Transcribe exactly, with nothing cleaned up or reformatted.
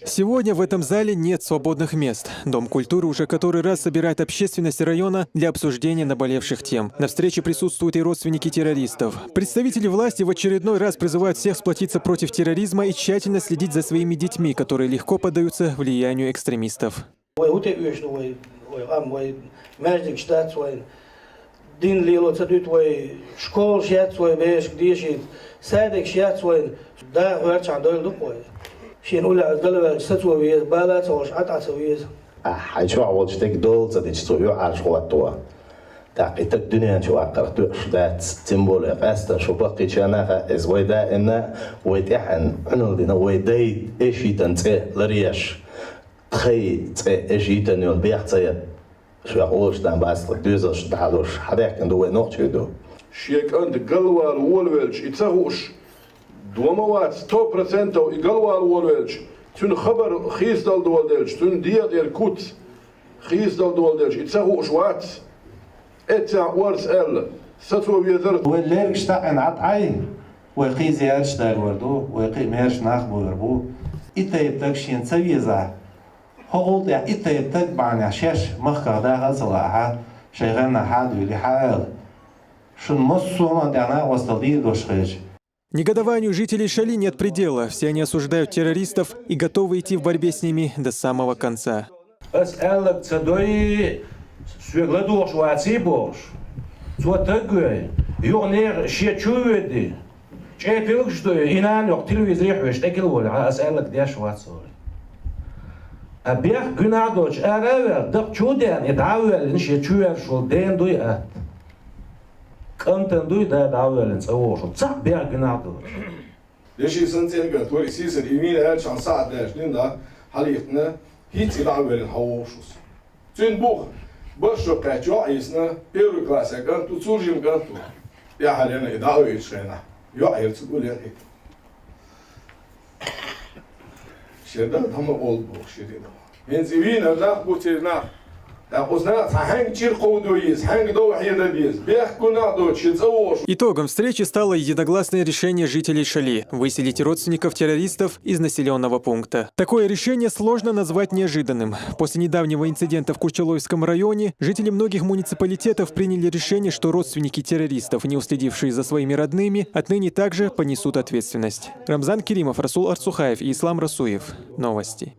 Сегодня в этом зале нет свободных мест. Дом культуры уже который раз собирает общественность района для обсуждения наболевших тем. На встрече присутствуют и родственники террористов. Представители власти в очередной раз призывают всех сплотиться против терроризма и тщательно следить за своими детьми, которые легко поддаются влиянию экстремистов. Вай хӀу тӀе оьшу вай, вай къам, вай маьждигаш дац вайн. Дин лело ца дуьту вай, школаш яц вай, берашка дешийта, садикаш яц вайн, даха гӀоьрчхьана дойла ду вай. Шен уллехь ас далаваьлча сацо веза, бала а ца хууш, Ӏа тӀе а ца веза. Ахьа, хьайн чохь волчу стеган дола ца дича, цо юьхьӀаьржа хӀотто. ТӀаккха и стаг дуьнен чу ваккхарх тоьаш дац, тем более къаьстина шу баккхийчарна а хаьа иза, вай даимна, вай тӀаьхьенна Ӏуналла дина, вай дай эшийта цӀе ларъеш. Тхайн цӀе эшийта йолу бех ца ян, шух олуш дан бацлахь, доьзалш дӀалуш, хьадаьхкина ду вай нохчий ду. Шен кӀант галвала волавелча, и ца хууш, дома вац, сто процентов и галвала волавелча, цуьнан хабар хийцадала доладелча, цуьнан дегӀан тӀера куц хийцадала доладелча, и ца хууш вац. Эццехь орца аьлла, сацо везара. Вай лергаш таӀийна Ӏад Ӏай, вай кхин а зераш дагор ду, вай кхин а маьрша нах бовр бу. И тайпа стаг шена ца везахь, хӀокхул тӀехь и тайпа стаг бахьанехь шаьш махках даха а ца лаахь, шайн гӀеннахь хьа а дуьйлий, хьа а аьлла. Шуна массо а хӀуманна тӀехь накъосталла дийр долуш хезча. Негодованию жителей Шали нет предела. Все они осуждают террористов и готовы идти в борьбе с ними до самого конца. Ас аьлларг ца дой, соьга ладугӀуш ваций бохуш. Цо таг вей, юха нехан шен чу а ведий, чӀе пилгаш дой, и нана йоккха телевизоре хьоьжуш тӀекӀел волий, ас аьлларг деш вац олий. А бехк гуьнахь а доцуш ара а ваьлла, дакъа чу а деана, и дӀа а воьллина, шен чу ваьржаш волу дена дуй атта. КӀантана дуй да дӀа а воьллина цӀа вогӀуш волу, цхьаъ бехк гуьнахь а доцуш. Деши санна цӀена кӀант вара и сийсара, и вийна аьллачхьана сахьт даьлча дина да, хьалаихкина, хӀинца и дӀа а воьллина хьан вогӀуш ву со. Цуьнан бух, бархӀ шо кхаьчча йоӀ йисна, первый классехь кӀант ву, цул жима кӀант ву. ТӀаьхьарна и дӀа а вевзачу хенахь, йоӀ яра цу гулъян хӀинца. Шен да дӀа ма олу боху, шен да. ХӀинца и вийнар нах бу церан нах. ТӀаккха оцу наха цхьа хьаьнга чир кховдо еза, хьаьнга дов хьеда деза. Бехк гуьнахь доцуш, шен цӀа вогӀуш. Итогом встречи стало единогласное решение жителей Шали выселить родственников террористов из населенного пункта. Такое решение сложно назвать неожиданным. После недавнего инцидента в Курчалойском районе жители многих муниципалитетов приняли решение, что родственники террористов, не уследившие за своими родными, отныне также понесут ответственность. Рамзан Керимов, Расул Арцухаев и Ислам Расуев. Новости.